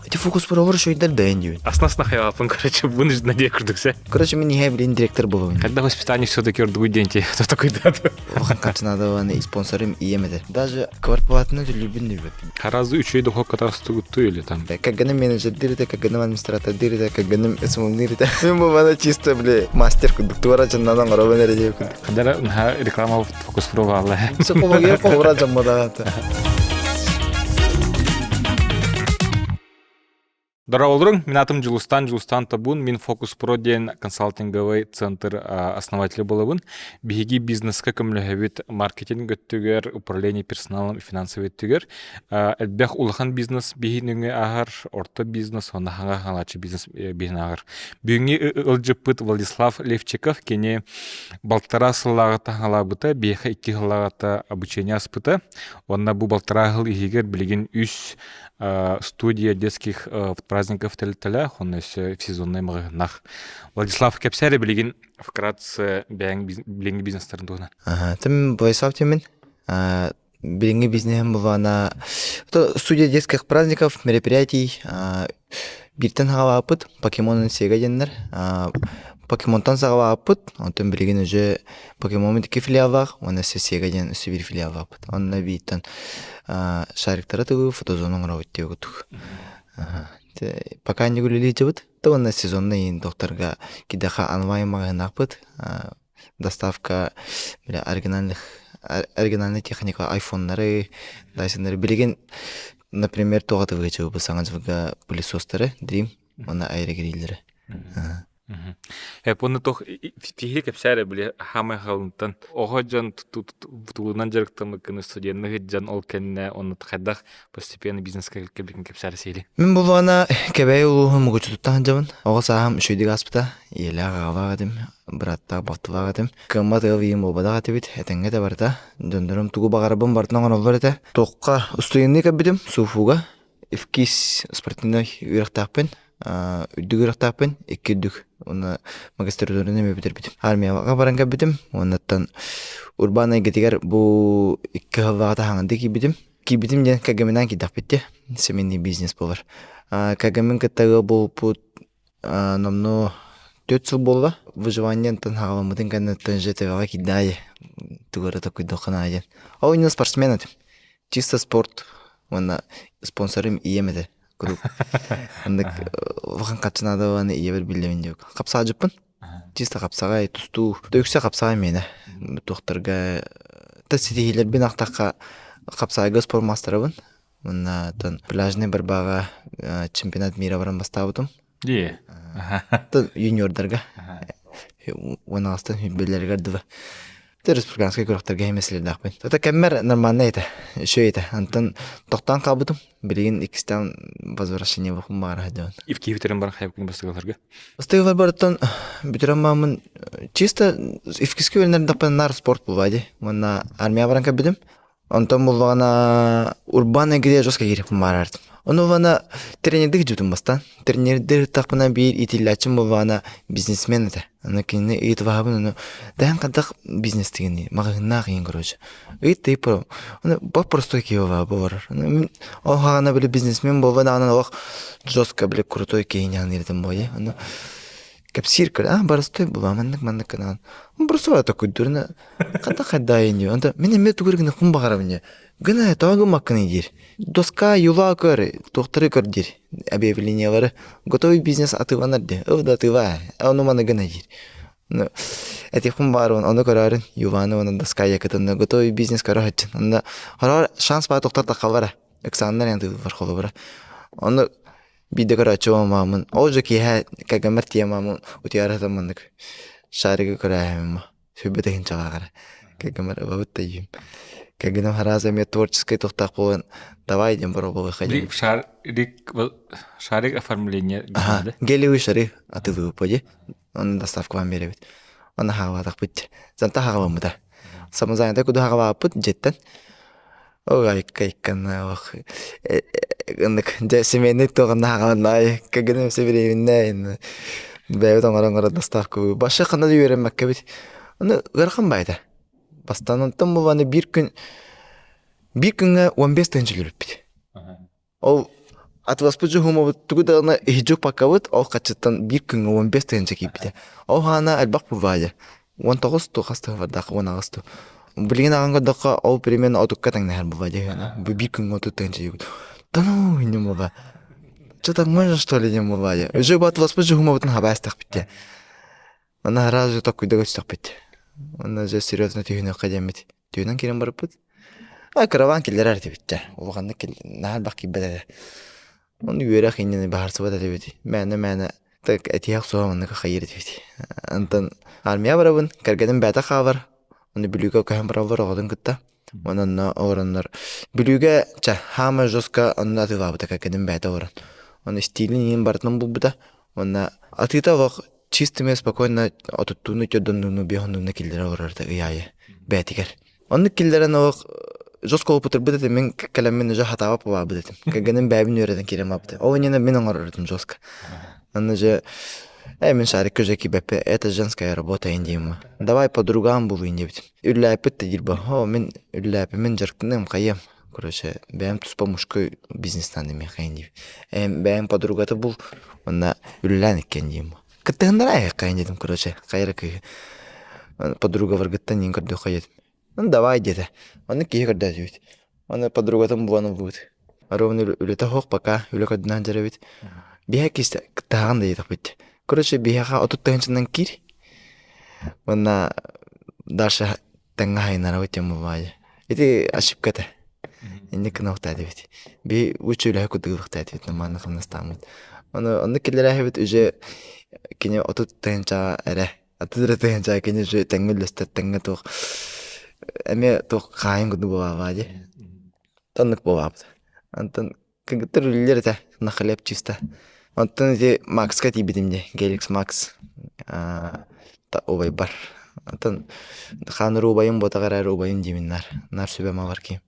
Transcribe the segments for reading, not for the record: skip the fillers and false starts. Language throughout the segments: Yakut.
Ити фокус провор шойдар дайын диэн. Аснасна хайалапын, короче, вынуждена дие курдуксе. Короче, мен иһэ билин директор болобун. Когда воспитание все-таки ордугу деньги, то такой дата. Улахан качнадованы спонсорым ием этэ. Даже квартплатаны төлүүбүн билбэппин. Харазы үчүгэй дохуокка таҕыстыгыттуу или там? Кэргэним менеджердиир этэ, кэргэним администратордыыр этэ, кэргэним СММ-ныыр этэ. Мин бу чисто, бля, мастер курдук туора дьоннон оҥоробун эрэ диэбит курдук. Хадара наһаа реклама фокус провалла. Психология холура дьоммодаҕата. Здорово, Мин атым Дьулустан, Дьулустан Табун, мин Фокус Про диэн консалтинговый центр основателя буолабын. Биһиги бизнеска көмөлөһөбүт маркетинг өттүгэр, управление персоналом и финансовый өттүгэр. Элбэх улахан бизнес биһиниҥи ааһар, орто бизнес, онно хаҥа хаҥалааччы бизнес биһин ааҕар. Бүгүҥҥү ылдьыппыт Владислав Левчиков, кини балтараа сыллааҕыта хаҥалаабыта, биэхэ икки сыллааҕыта обучение аспыта. Уонна бу балтараа сыл иһигэр билигин үс студия детских праздников тэрилтэлээх, онно өссө сезоннай маҕаһыыннаах. Владислав, кэпсээ эрэ билигин вкратце бэйэҥ билиҥҥи бизнестарын туһунан. Тим Владислав Тимин. Билиҥҥи бизнеһим булана студия детских праздников, мероприятий бииртэн саҕалаабыппыт Покемон Сега диэннэр. Покемонтан саҕалаабыппыт, онтон билигин уже Покемон икки филиаллаах уонна өссө Сега диэн өссө биир филиаллаахпыт. Онно бииртэн шариктары тылы фотозона оҥоробут диye курдук. Пока не үлэлии сылдьабыт. Уонна сезонный иһин докторга кидэхэ онлайн маҕаһыыннаахпыт. Доставка бля, оригинальных оригинальная техника айфоннары, дайсоннары билигин например туох атыылыыр саҥа дьылга пылесостары Dream уонна аэрогриллеры. Эп уонна туох тиһи кэпсээ эрэ били хаамай халынтан оҕо дьон тулунан дьарыктаммыккын студеннык дьон ол кэннэ онно хайдах постепенно бизнеска кэлбикин кэпсээр сиэли. Мин булуона Кэбээйи улууһун Мугучутуттан сылдьабын. Оҕо сааһым үчүгэйдик ааспыта. Ийэлээх аҕалаах этим, бырааттаах балтылаах этим. Кыаммат ыал ийэм буолбатах этибит, этэҥҥэ да барыта. Дьоннорум тугу баҕарарбын барытын оҥороллор этэ. Туохха устудьуоннуу кэлбитим, СУФУга. ИФКИС спортивнай үөрэхтээхпин, үрдүк үөрэхтээхпин, икки үрдүк уонна магистратураны эмиэ бүтэрбитим. Армияҕа баран кэлбитим уоннаттан урбаан эйгэтигэр бу икки сыллааҕыта хаҥанды киирбитим. Киирбитим диэн кэргэмминээн киирдэхпит дии, семейный бизнес буолар. Кэргэммин кытта ыал буолбуппут номнуо 4 сыл буолла. Выживаниеттан саҕаламмытын кэнниттэн ЖТВ-ҕа киирдэ аайы тугу эрэ токуйдуоххун аайы диэн. Ол иннинэ спортсмен этим. Чисто спорт уонна спонсорым ийэм этэ куруук. Оннук улахан харчы наада ийэбэр биллэбин диэк. Хапсаадьыппын. Чисто хапсаҕай, тустуу. Үксэ хапсаҕай миэнэ. Туохтарга та ситиһиилэрбин ахтахха хапсаҕайга спорт маастарабын. Уонна пляжный борьбаҕа чемпионат мира баран бастаабытым. Дии. Юниордарга. Уон аҕыстан билэригэр дылы. Республиканскай күрэхтэргэ эмэслэрдээхпин. Это кэммэр нормальный этэ, үчүгэй этэ. Антон тохтоон хаалбытым. Билигин иккистээн возвращение бахым баара дьон. Ивки бүтэрэн баран хайбыкын бастыгаларга? Бастыгалар барыттан бүтэрэн баамын чисто ивкиске үөрэнэрдэхпин наар спорт буолбаа дии. Уонна армия баран кэлбитим. Онтон буллаҕына урбаан эйгэтигэр жестко киириэхпин баҕарарым. Ону уонна тренердик дьүтүм бастаан. Тренердир ыттахпына биир иитиллээччим буоллаҕына бизнесмен этэ. Аны кинини ыйытыбаһабын ону дэһэн хайдах бизнес дигини маҕаһыыннаах иһин короче. Ыйыт тыйып Ону бап простой киһи буолла буолар. Ол хаҕана били бизнесмен буолла даҕаны олох жестко били крутой киһи ньаанырытым буолла. Ону кэпсиир көр а барыстой була маннык маннык гынан просто такой дурна хата хайдаайын диye онто мин эмиэ тугу гына хум баҕарабын диye гына тоҕо гыммаккыный диир доска юла көр туохтары көр диир объявлениялары готовый бизнес атыыланар диye ыл да атыылаа ону маны гына диир ну этихпин баарыбын ону көрөөрүн юланы уонна доска якытынна готовый бизнес көрө сылдьын онно хороор шанс баа тохтор таххалара экзаменнар эн холобура ону Биирдэ көрөөччү маамын ол же киэһэ кэргэммэр тиийэн маамын утуйаары сытан маннык шаригы көрөөһүм сүрбэ тыһыынчалаах эрэ кэргэммэр ылабыт да диим кэргэним араас эмиэ творческай туохтаах буолан давай диэн боруобалыахха диэн Шарик шарик оформление Аха, гелевый шары атыылыыбыт дии онно доставкалаан биэрэбит онно хаалаатахпыт занта хаҕаламмыта самозанятый куду хаҕалаабыппыт дьиэттэн Ой, ыннык дьэ семейный туоҕунна хаҕаланнаай кэргэним сөбүлүүбүннэ бэйэбит оҥорон оҥорон доставка башы ханна да үөрэммэккэбит ону ыарахан баайда бастаан онтон буланы биир күн биир күҥҥэ 15 тыһыынча өлөрүппүт ол Атыласпыт дьоһумабыт тугу даҕаны иһдьүк паккабыт ол хаччыттан биир күҥҥэ 15 тыһыынча киирбитэ. Ол хаана элбэх бывает. 19 ту хас тыһы бардаах 18 ту. Билигин аҕан көрдөххө ол примерно отукка тэҥнэһэр бывает Бу биир күҥҥэ 30 тыһыынча диэбит. Да ну инним буолла. Что так можно что ли диэн буолла. Уже бу атыласпыт дьоһумабытын хабаастахпыт Манна сразу токкуйда көстөхпүт. Онно дьэ серьезно түһүнүөххэ диэммит. Түүнэн киирэн барбыппыт. А кыраваан киллэрэр этибит дьэ. Улаханнык кил наһаа элбэх киирбэт этэ. Ону үөрэх иннинэ баһарсыбат этибит. Мээнэ-мээнэ так этиэх суох маннык хайыыр этибит. Онтон армия барабын, кэргэним бэйэтэ хаалар. Ону Бүлүүгэ көһөн бараллар оҕотун кытта. Онон олороннор Бүлүүгэ чэ хаама жестко онно атыылаабыта кэргэним бэйэтэ олорон. Ону истиилин иһин барытын булбута. Уонна атыыта олох чистыми спокойно отуттууну төрдоннууну биэһоннууну киллэрэ олорор ый аайы бэйэтигэр. Оннук киллэрэн олох жестко опытырбыт этим мин кэлэммин уже хатаабап буолаабыт этим. Кэргэним бэйэбин үөрэтэн киирэн барбыта. Ол иннинэ мин оҥорор этим жестко. Онно же э мин шарик көже кибеппе это женская работа индима. Давай подругам булуйн диэбитим. Үллээппит да диир О мин үллээппин мин дьарыктаныам хайыам. Короче, бэйэм туспа мужской бизнестан эмиэхэйин диибин. Эм бэйэм подругата бул, уонна үлэлээн иккиэн диим. Кыттыһыннара айыаххайын диэтим, короче, хайа эрэ кыыһы. Подругаларгыттан иин көрдүөххэ диэтим. Ну давай диэтэ. Оннук киһи көрдөөтүбүт. Аны подругатын булан ылбыт. Ровно үлэтэ суох пока үлэ көрдүнэн дьэрэбит. Биһэ киһи кыттаһаҕын да диэтэхпит. Короче, биһиэхэ 30 тыһыынчанан киир. Уонна дальше тэҥҥэ хайынарабыт диэн буолбаайы. Ити ошибка этэ. Инник гына эбит. Би лучше үлэһэ курдук этибит нормально хамнастааммыт. Ону оннук киллэрээһибит уже кини 30 тыһыынчаҕа эрэ 30 эрэ тыһыынчаҕа кини уже тэҥҥэ үллэстэр тэҥҥэ туох эмиэ туох хаайын курдук буолаабаа дии. Оннук буолаабыт. Онтон Кыргыттар үлэлиир этэ, на хлеб чисто. Онтон ити Макска тиийбитим дии, Геликс Макс убайбар. Онтон хааныр убайым буотах эрээри убайым диибин наар, наар сүбэм алар киһим.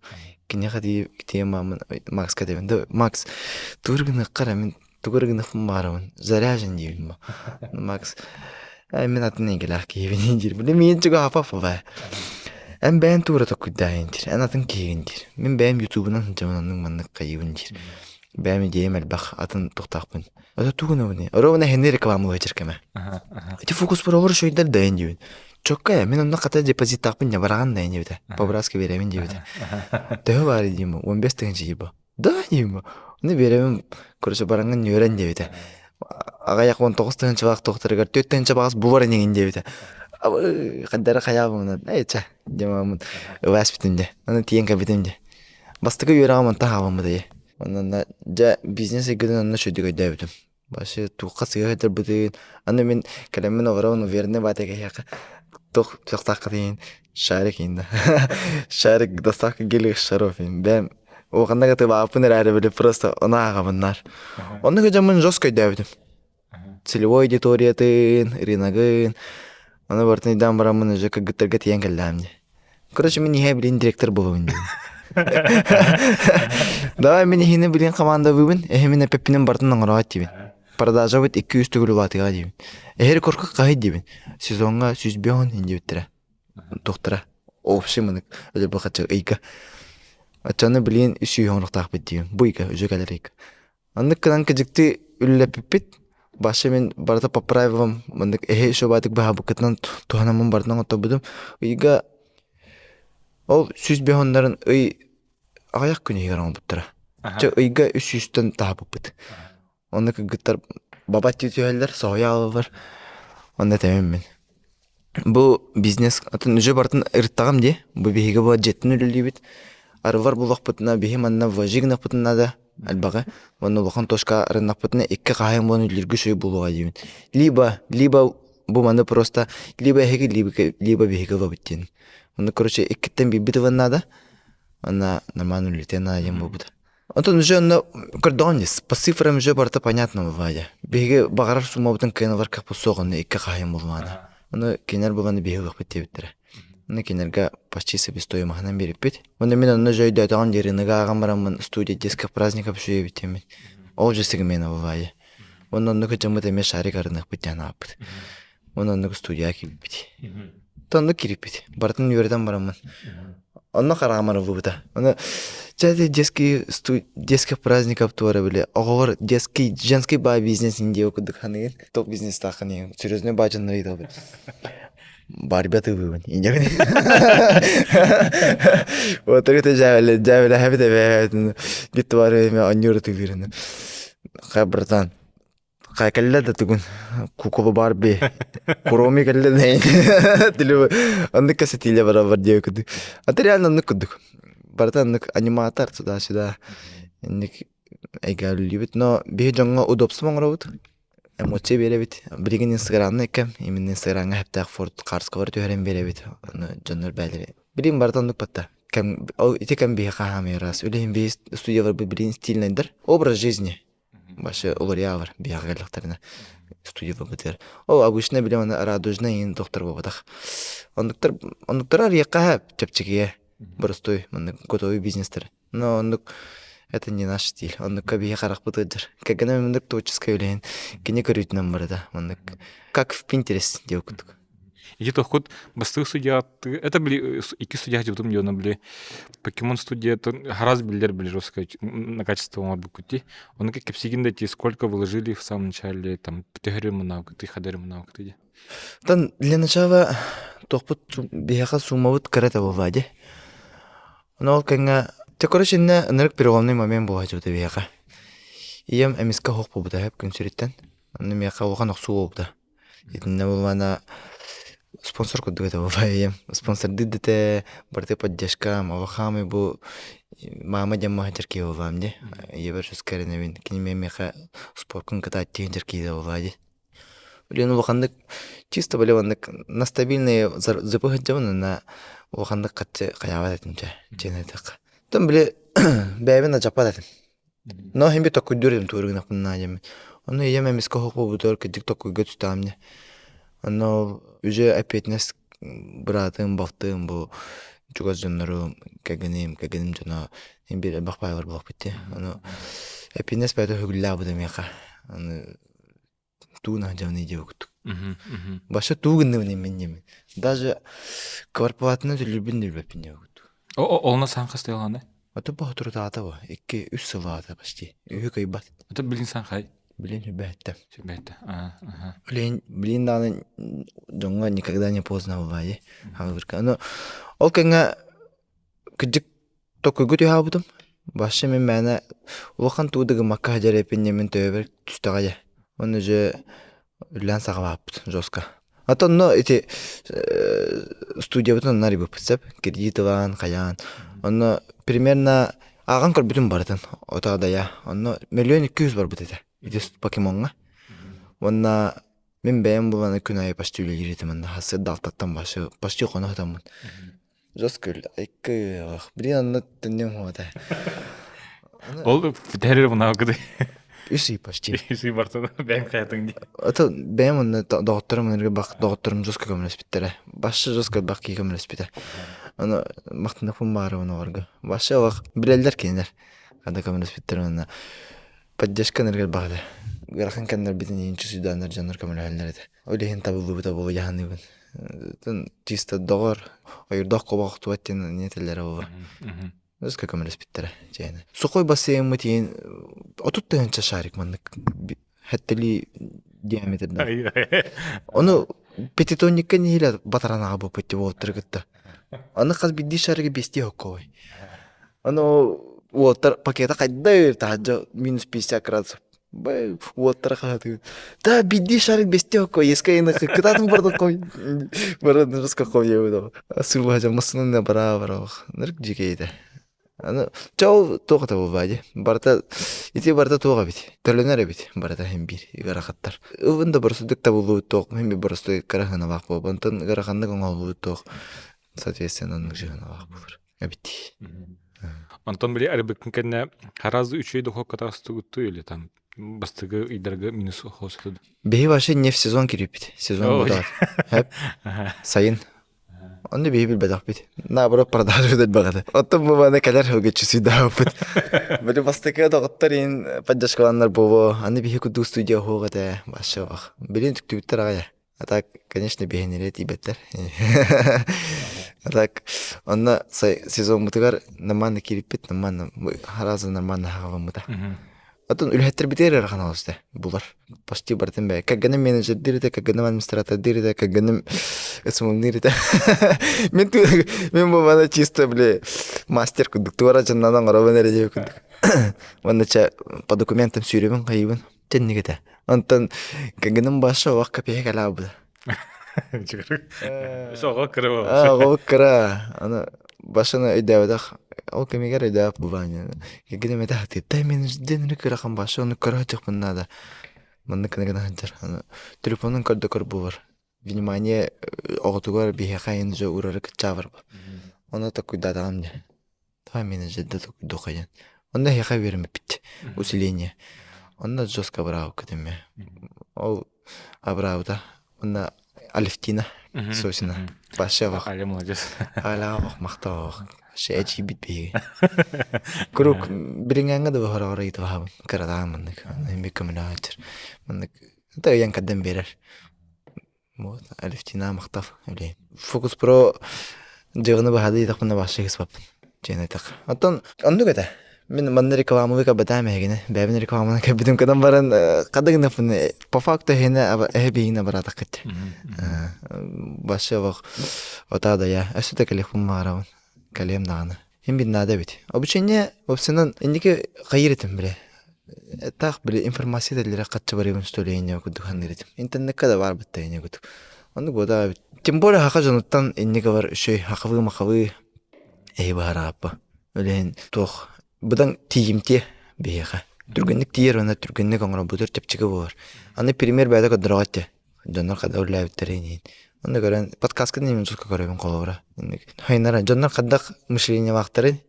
Киниэхэ тиийэн бааммын Макска этэбин, да Макс, тугу эрэ гыныахха эрэ, мин тугу эрэ гыныахпын баҕарабын, заряжен диибин бу. Макс, ээ мин атын эйгэлээх киһибин диир. Били миигин чугаһапап баа. Эн бэйэн туура токкуйдаайын диир, эн атын киһигин диир. Мин бэйэм ютубунан сылдьабын оннук маннык хайыыбын диир. Бэйэм идеям элбэх, атын туохтаахпын. Это тугун эбини? Ровно хенни рекламалыы кэмэ. Ити фокус бар олор шөйдер дайын диибин. Чокка я, мин онно хата депозиттаахпын не бараҕан дайын диэбитэ. По-братски биэрэбин диэбитэ. Төһө баар диим, 15 тыһыынча диир Да диим. Ону биэрэбин, короче, бараҥҥын үөрэн диэбитэ. Аҕыйах 19 тыһыынчалаах туохтарыгар 4 тыһыынча баҕас булар инигин диэбитэ. Хайдары хайаабымына, эй чэ, диэмаммын ылааспытым дьэ. Аны тиийэн кэлбитим дьэ. Бастакы үөрэҕим онтон хаалбаммыт дии. Онон дьэ бизнес эйгэтин онно үчүгэйдик өйдөөбүтүм. Вообще туохха сыыһа сылдьарбытын, аны мин кэлэммин олоробун уверенный баата киһиэхэ туох туохтааххытын шарик иһин шарик доставка гелевых шаров иһин бэйэм улаханнык атыылаабыппын эрээри били просто ону ааҕабыннар. Оннук дьоммун жестко өйдөөбүтүм. Целевой аудиториятын, рыногын, ону барытын өйдөөн бараммын уже кыргыттарга тиийэн кэллэҕим дии. Короче, мин иһэ билин директор буолабын диэн. Давай мин иһини билин командабыыбын, эһи мин эппиппинэн барытын оҥороот диибин. Продажабыт 200 төгүл улаатыаҕа диибин. Эһири корка хаһый диибин. Сезоҥҥа 150 диэбиттэрэ. Туохтара. Общий мынык өлөр хаччы ыйга. Оччону билин 300 оҥоруохтаахпыт диибин. Бу ыйга, үчү кэлэр ыйга. Оннук гынан кыдьыкты үлэлэппиппит. Баша мин барыта по правилам маннык эһи шобаатык баһаабыккытынан туһанаммын барытынан оҥотторбутум. Ыйга ол 105 оннарын ый аҕыйах күн иһигэр оҥорбуттара. Чэ ыйга 300-тэн таһаабыппыт. Онно кыргыттар бабат дии түһэллэр, соһуйа аалаллар. Онно этэбин мин. Бу бизнес атын уже барытын ырыттаҕым дии. Бу биһиги була дьиэттэн үлэлиибит. Арыллар буллахпытына биһи манна вложи гынахпытына да элбэҕи. Уонна улахан точка арыннахпытына икки хаһайын буолан үлэлииргэ үчүгэй буолуоҕа диибин. Либо, либо бу маны просто либо эһиги, либо, либо биһиги ылабыт диэн. Онно короче иккиттэн биирбит ылан наада. Уонна нормально үлэлэтиэн наада диэн буолбута. Онтон уже онно көрдөҕүн дии, по цифрам уже барыта понятно бывает. Биһиги баҕарар суммабытын кыайан ылар кыахпыт суох онно икки хаһайын буолумаана. Ону кинилэр булан биһиги ылыахпыт диэбиттэрэ. Ону кинилэргэ почти себестоимоһынан биэриппит. Уонна мин онно дьэ өйдөөтөҕүм диэри рынога ааҕан бараммын студия детских праздников үчүгэйбит диэммин. Ол же сегмент бывает. Уонна оннук дьоммут эмиэ шарик арыныахпыт диэн ааппыт. Уонна оннук студияҕа киирбит. Оннук киирбит. Барытын үөрэтэн бараммын. Онно хараамар ыллыбыта. Ону чэ детский детских праздников туора били оҕолор детский женский баа бизнес диэ курдук ханыгын топ бизнестааххын иһин серьезный баачыннар ыйыталбыт Барби атыылыыбын иньэбин вот это дьээбэлэ дьээбэлэһэбит эбээт бүт бары эме онньуур атыылыырын хай братан Хай кэллэ да тугун куколу Барби Куроми кэллэ да тили оннук кэсэтиилэ барабар диэ курдук. А ты реально оннук курдук. Барыта оннук аниматор туда-сюда инник эйгэлүүбүт. Но биһи дьоҥҥо удобство оҥоробут. Эмоция биэрэбит. Билигин инстаграмна иккэм. Именно инстаграмҥа хэптээх форт хаарскалары түһэрэн биэрэбит. Ону дьоннор бээлэри. Билигин барыта оннук батта. Кэм ол ити кэм биһи хаһаамай раз. Үлэһин биһи студияларбыт билигин стильнайдар. Образ жизни. Вообще уларыйаалар биһиэхэ кэллэхтэринэ студиябытыгар. Ол обычно билим аны радужный иин доктор буолбатах. Оннуктар оннуктар арыйыахха чэпчэкигэ боростуой маннык готовый бизнестер. Но оннук это не наш стиль. Оннукка биһи харахпыт ыалдьар. Кэргэним оннук творческай үлэһин кини көрүүтүнэн барыта. Оннук как в Pinterest диэбит курдук. Ити тоххут бастык судья это были икки судья дьыбытым дьоно были Покемон студия хараз биллер были жестко на качество оҥорбуккути ону кэпсигин да ти сколько вложили в самом начале там төһөрү мунаукты хадары мунаукты ди Тан для начала тохпут биһиэхэ суумабыт кыра этэ буолла ди. Ону ол кэннэ те короче иннэ ынырык переломный момент буола дьыбыта биһиэхэ. Ийэм эмискэ оһох буолбута эһэп күн сириттэн. Онно миэхэ улахан охсуу буолбута. Итиннэ буоллаҕына спонсор курдук этэ буолла ийэм. Спонсордыыр да этэ, барыта поддержка, мавахаамый бу маама диэн маһа киһи буоллаҕым дии. Ийэбэр сүүскэ эрэнэбин. Кини эмиэ миэхэ споркун кытаат диэн киһитэ буоллаҕа дии. Блин улаханнык чисто били маннык на стабильные зп сылдьабын уонна улаханнык хаччы хайаабат этим чэ дьиэн этиэххэ. Оттон били бэйэбин адьаппат этим. Но иһин би токкуйдуур этим тугу гынахпын диэммин. Онно ийэм эмискэ оһох буолбутугар кырдьык токкуйга түстэҕим дии. Онно ол уже эппиэтинэс быраатым, балтым бу чугас дьоннорум, кэргэним, кэргэним дьоно син биир элбэх баайылар буолуохпут дии. Ону эппиэтинэс бэйэтэ үһүгүллээх бу да миэхэ. Аны туу наһдьабыный диэбит курдук. Вообще туу гынныбын мин диэмин. Даже кварплатаны төлүүрбүн да билбэппин диэбит курдук. Олна сан хастыаланы? Ото боһотурутаата бу. Икки, үс сылаата почти. Үһү кыйбат. Ото билин сан хай? Билин хүбэһэттэ. Хүбэһэттэ. Ага. Билин, билин даҕаны дьоҥҥо никогда не поздно бывает. Хаалырка. Но ол кэннэ кырдьык Токуйга түһаабытым. Вообще мин мээнэ улахан тугу да гыммакка сылдьар эппин төбөбөр түстэҕэ дьэ. Уонна дьэ үлэлээн саҕалаабыппыт жестко. А то онно ити студиябытын онно арыйбыппыт сөп. Кредит ылан, хайаан. Онно примерно ааҕан көрбүтүм барытын. Ото дайа. Онно 1 200 000 барбыт этэ. Ити покемоҥҥа. Уонна мин бэйэм булан күн аайы почти үлэлиир этим онно. Сарсыарда алтаттан почти почти хоно сытаммын. Жестко икки блин онно төннүөм хуота. Ол бүтэрэр мунаакыды. Үс ый почти. Үс ый бартын бэйэм хайатыҥ дии. Это бэйэм онно доҕотторум энерге бак доҕотторум жестко көмөлөспүттэрэ. Башы жестко бак кии көмөлөспүтэ. Ону махтанаппын баарыбын оҕорго. Башы олох билэллэр кинилэр. Хада көмөлөспүттэр уонна поддержка энерге баҕата. Ыарахан кэмнэрбитин иинчи суйдааннар дьоннор көмөлөһөллөр этэ. Ол иһин табыллыбыта буолуо дьаһаныыбын. Чисто доҕор, ойурдах куобах охтубат диэн не этэллэрэ буолуо. Өскө көмөлөспүттэрэ дьиэни. Сухой бассейммыт иин 30 тыһыынча шарик маннык хэттэлии диаметрда. Ону пятитонникка нэһиилэ батаран аҕабыппыт ти уолаттары кытта. Аны хас биирдии шаригы биэстии хоккой. Аны уолаттар пакета хайда таһырдьа минус 50 градусов. Бай, уоттара хаһытыы. Да, биирдии шарик бэстиэ окко, еска ины кытаатын бардық қой. Бары нырыска қой ебі Сылба жамасынан бара бара нырк жикейді. Аны чол туох та бади. Барта ити барта туох эбит. Төлөнөр эбит. Барта хем бир ыарахаттар. Ылын да барсудук табыллыбыт туох, хем бир барсуй караханалаах буолбут. Онтон ыараханнык оҥоһуллубут туох, соответственно, оннук жыһыналаах буолар. Эбит. Онтон били арыбыккын кэннэ харазы үчүгэй духовка таҕыстыгыттуу или там бастакы ыйдарга минус хоосуту Биһи вообще не в сезон киирбит. Сезон бутаат. Хэп. Сайын. Онно биһи билбэтэхпит. Наоборот продажа элбэҕэ. Оттон бу маны кэлэр сылгыччы сүйдаабыппыт. Били бастакы доҕоттор иин поддержкаланнар буолуо. Аны биһи курдук студия оһуох этэ. Вообще бах. Билин түктүбүттэр аҕай. А так, конечно, биһинэрэ тиийбэттэр. А так, онно сезоммутугар нормально киириппит, нормально, сразу нормально хаҕаламмыта. Отон үлэһиттэрбитигэр ыарахан оҕуста булар. Почти барытын бэйэ. Кэргэним менеджердиир этэ, кэргэним администратордыыр этэ, кэргэним СММ-ныыр этэ. Мин мин бу мана чисто били мастер курдук туора дьоннон оҥоробун эрэ диэбит курдук. Уонна чэ по документам сүүрэбин хайыыбын. Тэнник этэ. Онтон кэргэним баша оҕох копейка кэлаабыта. Оҕо кыра Оҕо кыра. Аны башаны өйдөөбөтөх. Ол кэмигэр өйдөөбөт бывание. Кэргэним этэ хатыыр. Дай мен ден кырахан баша ону көрө сылдьыахпын наада. Маннык гына гына сылдьар. Аны телефонун көрдө көр буолар. Внимание оҕотугар биһиэхэ айан же урары кыччаабар. Ону такуйдаатаҕым дьэ. Давай менеджерде такуйдуохайан. Онно эһиэхэ үөрэммиппит. Усиление. Онно жестко абыраабыккыт эмиэ. Ол абыраабыта. Онно Алевтина Сосина. Вообще вах. Аля молодец. Аля вах махтал Вообще эчийбит биһиги. Куруук билиҥҥээҥҥэ да баһара ыйыталаһабын. Кыратаан маннык. Эмиэ көмөлөһөөччүр. Маннык это ыйан кэрдэн биэрэр. Вот, Алевтина махтал үлэһит. Фокус Про дьыгыны баһады диэтэхпинэ вообще кыспаппын. Дьиэн этэх. Оттон оннук этэ. Мин манна рекламалыы кабатаам эһигини. Бэйэбин рекламаны кэбитим кынан баран хада гынаппын по факту эһини эһи биһигини бараатаххыт. Вообще ох ота да я. Өссө да кэлиэхпин баҕарабын. Кэлиэм даҕаны. Им бир наада эбит. Обучение вообщенан инники хайыр этим биле. Таах били информация дэллэрэ хаччы барыбын что ли инне курдук саныыр этим. Интернекка да бар бытта инне курдук. Оннук буода эбит. Тем более хака дьонуттан инники бар үчүй хахавыы-махавыы эһи баһарааппа. Үлэһин туох быдан тиийимтиэ биһиэхэ. Түргэнник тиийэр уонна түргэнник оҥоробутур чэпчэки буолар. Аны пример бэйэтэ көрдөрөҕө этэ. Дьоннор хада үлэлээбиттэрин иһин. Онно көрөн подкастка нэмин жутко көрөбүн холобура. Хайнара дьоннор хайдах мышлениелаахтарын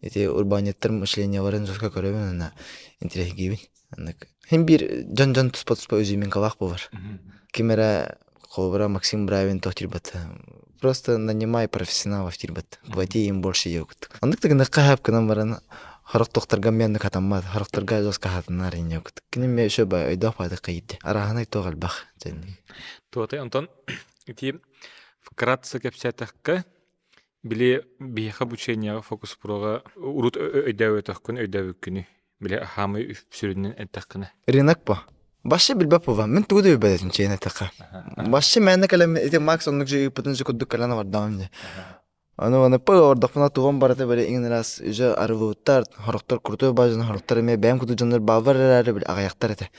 ити урбаанньыттар мышлениеларын жутко көрөбүн уонна интэриэһиргиибин. Оннук. Хин биир дьон-дьон туспа-туспа изюминкалаах буолар. Ким эрэ холобура Максим Бравин туох диирбэт. Просто нанимай профессионалов диирбэт. Плати им больше диэбит. Оннук да гынахха хаап гынан баран Хорох тохтарга эмиэ хатаммат, хорохторго жестко хатынар инньэ Кини эмиэ еще ба өйдөөх баадыкка киирдэ. Арааһынай туох элбэх дьэнник. Туотай онтон ити вкратце кэпсээтэххэ били биһиэхэ обучениеҕа фокус проға урут өйдөөбөтөххүн өйдөөбүккүнүй били хаамай сүрүнүн эттэххинэ Рынок по. Башы билбэт буолла. Мин тугу да билбэт этим чэйин эттэххэ. Башы мээнэ кэлэн ити Макс оннук же ыыппытын же курдук кэлэн бардаҕым дии. Аны аны пыл ордохпуна тугум барыта били иҥин ыраас уже арыллыбыттар, сорохтор крутой баазаны сорохтор эмиэ бэйэм курдук дьоннор бааллар эрээри били аҕыйахтар этэ.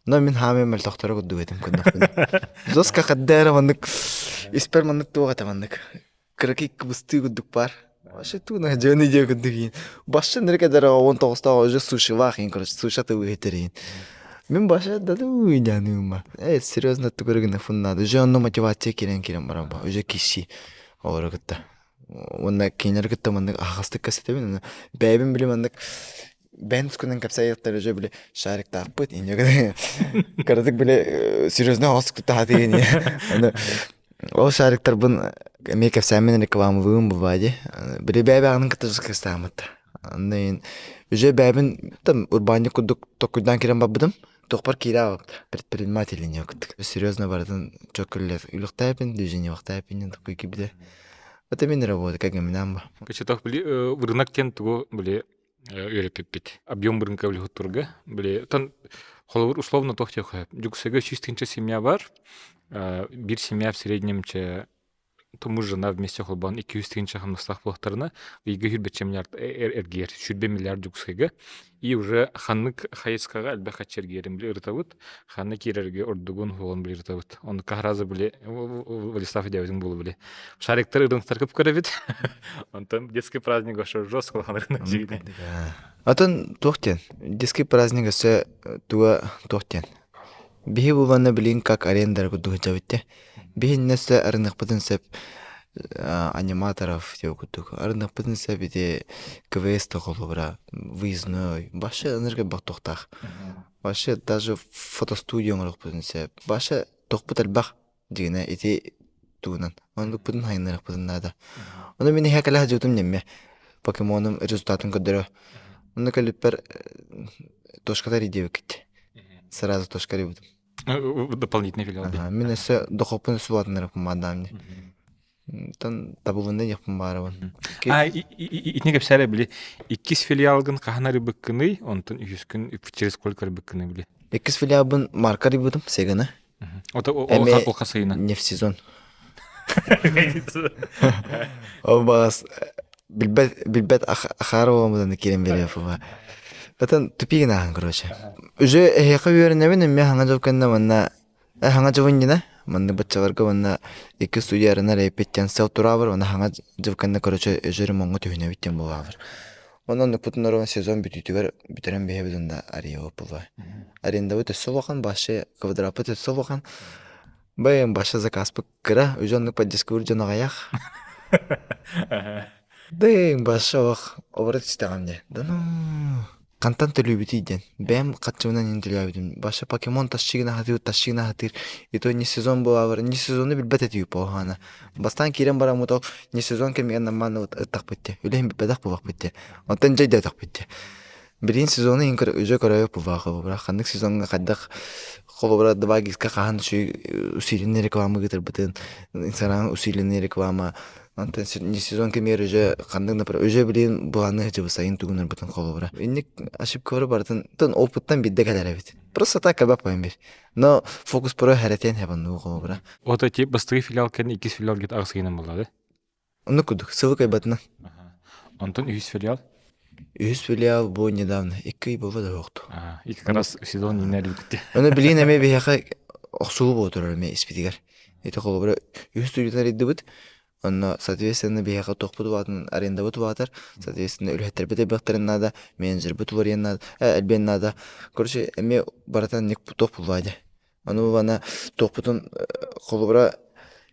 Но мин хаамыам мөлтөхтөрө курдук этим көрдөхпүнэ. Жестко хадда эрэ маннык испэр маннык туох этэ маннык кыракый кыбыстыы курдук баар. Вообще тууна дьыаны диэ курдук иин. Башча нэрик эдэр 19-таах уже сушилаах иин короче суша тылы иһитэр иин. Мин баша да уйданыма. Э серьезно тугары гына фуннады. Уже онно мотивация кирен кирен баран ба. Уже киши Олору кытта. Уонна кинилэри кытта маннык аһаҕастык кэпсэтэбин. Уонна бэйэбин били маннык бэйэм тускунан кэпсээйэхтэр уже били шариктаахпыт инньэ кыратык били серьезно оҕус кытта хатыйын Аны ол шариктарбын эмиэ кэпсээммин рекламалыым бывает дии. Били бэйэбэҕинин кытта кэпсээммит. Аны уже бэйэбин там урбаанньык курдук токкуйдаан киирэн барбытым. Тохпор киирэ предприниматель не кыттык. Серьезно барытын чөккүллэр үлэхтээпин, движениевахтаапин такой кибде. Это мин работа, как гаминам ба. Кычытах били рынок тен тугу били үөреппиппит. Объем рынка били хуттурга. Били тан холобур условно туох диэхэ. Дьуксага 100 семья бар. Бир семья в среднем че муж жена вместе холбоон 200 тыһыынча хамнастаах буоллахтарына ыйга сүүрбэччэ миллиард эргийэр сүүрбэ миллиард Дьокуускайга и уже ханнык хайыскаҕа элбэх хаччы эргийэрин били ырытабыт ханна киирэргэ ордугун хуолун били ырытабыт оннукка харазы били Владислав идеябытын буолу били шариктар ырынтар көп көрөбүт онтон детский праздник ошо жестко улахан рынок жигине Атын туох диэн детский праздник өссө туга туох диэн Биһи буланна билигин как аренда курдук сылдьабыт дии. Биһиннэ өссө арыныахпытын сөп аниматоров диэн курдук. Арыныахпытын сөп ити КВС холобура выездной. Вообще ынырык бохтуохтаах. Вообще даже фотостудия оҥоруохпутун сөп. Вообще тохпут элбэх дьиҥинэ ити тугунан. Оннукпутун хайыннарыахпытын наада. Ону мин иһэ кэлэ сылдьыбытым нэммэ. Покемоным результатын көрдөрө. Онно кэлиппэр точката диэбиккит. Сразу точка ребутум. Дополнительный филиал. Мин өссө дохоппун өссө улаатыннарыппын маандаам дии. Тан табылынна диэхпин баарабын. А итини кэпсээрэ били иккис филиалгын хаһан арыйбыккыный, онтон үһүскүн через сколько арыйбыккыный били? Иккис филиалбын марка арыйбытым Сеганы. Ото ол хас ыйына? Не в сезон. Ол бағас билбет билбет ахаар буоламмытын киирэн биэриэ фуга. Потом тупигин ааһан короче. Уже эһиэхэ үөрэнэбин эмиэ хаҥа дьыл кэннэ манна хаҥа дьыл иннинэ маннык баччаларга уонна икки студия арынар эппиттэн сыл тураабар уонна хаҥа дьыл кэннэ короче өжөр ремоҥҥа түһүнэбит диэн буолаабар. Онон оннукпутун орон сезон бүтүүтүгэр бүтэрэн биһэбит уонна арыйабыт буолла. Арендабыт өссө улахан, башы квадраппыт өссө улахан. Бэйэм башы заказпыт кыра, уже оннук поддержкалыыр дьон аҕыйах. Дыҥ, башы олох оборот истэҕим дии. Да ну хантан төлүүбүтүй диэн. Бэйэм хаччыбынан иһин төлөөбүтүм. Башы покемон тащигына хатыыр, тащигына хатыыр. И то не сезон буолаабар, не сезону билбэт этибит буолаана. Бастаан киирэн бараммыт ол не сезон кэмигэр наммааны ыттахпыт дии. Үлэһин билбэтэх буолахпыт дии. Онтон дьэ өйдөөтөхпүт дии. Билигин сезону иһин уже көрөөйүк буолбаах холобура. Ханнык сезоҥҥа хайдах холобура 2ГИС-ка хаһан үчүгэй усиленный реклама ыытарбытын, Инстаграм усиленный реклама Онтон не сезон кэмигэр уже ханнык например уже билигин былаанныыр дьыбы сайын тугунарбытын холобура. Инник ошибкалары барытын тон опыттан биирдэ кэлэр эбит. Просто так кэлбэт поем бир. Но фокус про хэрэтиэн хэбаннуу холобура. Вот эти бастыгы филиал кэннэ иккис филиал гет аҕыс ыйынан буолла да? Оннук курдук сылы кайбатынан. Онтон үһүс филиал? Үһүс филиал бу недавно икки ый буолла да суохту. Икки как раз сезон иннэр бүттэ. Ону билигин эмиэ биһиэхэ охсуһуу буола турар эмиэ испитигэр. Ити холобура үһүс студиятын арыйдыбыт. Онно, соответственно, биһиэхэ туохпут улаатан арендабыт улаатар, соответственно, үлэһиттэрбит элбэхтэрин наада, менеджербит уларыйан наада, элбиэн наада. Короче, эмиэ барытын ник туох буллаа дии. Ону уонна туохпутун холобура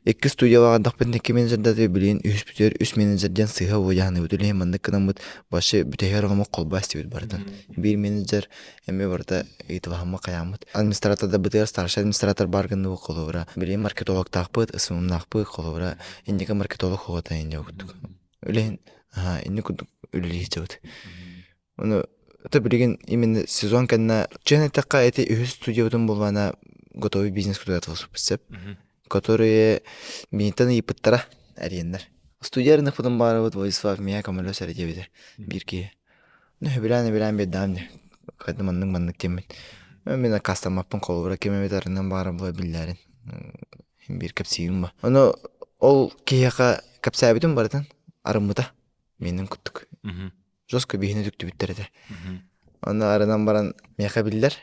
икки студиялаах ардахпытын икки менеджердаты билигин үһүспүтүгэр үс менеджер диэн сыыһа уодьаһаныбыт үлэһин маннык гынаммыт вообще бүтэһигэр оҥоммут холбоо истибит барытын. Биир менеджер эмиэ барыта ыйыталаһаммыт хайааммыт. Администратордарбытыгар старший администратор баар гынныбыт холобура. Билигин маркетологтаахпыт, СММнаахпыт холобура инники маркетолог хоҕото инньэ курдук. Үлэһин инньэ курдук үлэлии сылдьабыт. Ону это билигин именно сезон кэннэ чиэн эттэххэ эти үһүс студиябытын буллаана готовый бизнес кутуятылыспыт сөп которые миинтэн ыйыппыттара эриэннэр. Студия рынокпытын баарыбыт Владислав миэхэ көмөлөс эрэ диэбитэ биир киһи. Ну сөбүлээн-сөбүлээн биэрдэҕим дии. Хайда маннык-маннык диэммин. Мин аккаастаммаппын холобура ким эбит арынан баара буола биллээрин. Биир кэпсиибин ба. Ону ол киһиэхэ кэпсээбитим барытын арыммыта. Миэнин куттук. Жестко биһини түктүбүттэр этэ. Ону арынан баран миэхэ биллэр.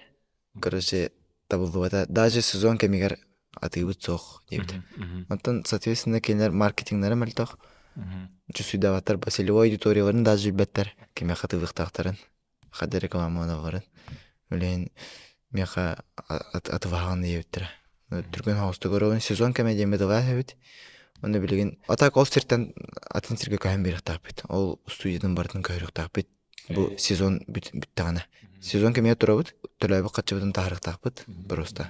Короче, табыллыбата. Даже сезон кэмигэр атыыбыт суох диэбитэ. Оттон, соответственно, кинилэр маркетингнара мөлтөх. Чувствуйдаваттар целевой аудиторияларын даже билбэттэр кимиэхэ атыылыахтаахтарын, хада рекламаланалларын. Үлэһин миэхэ атылаһаҕын диэбиттэрэ. Түргэн соҕустук көрөбүн. Сезон кэмэ диэн быдылаах эбит. Онно билигин а так ол сиртэн атын сиргэ көһөн биэриэхтээхпит. Ол студиятын барытын көһөрүөхтээхпит. Бу сезон бүттэҕинэ. Сезон кэмигэр турабыт, төлөөбүт хаччыбытын таһаарыахтаахпыт просто.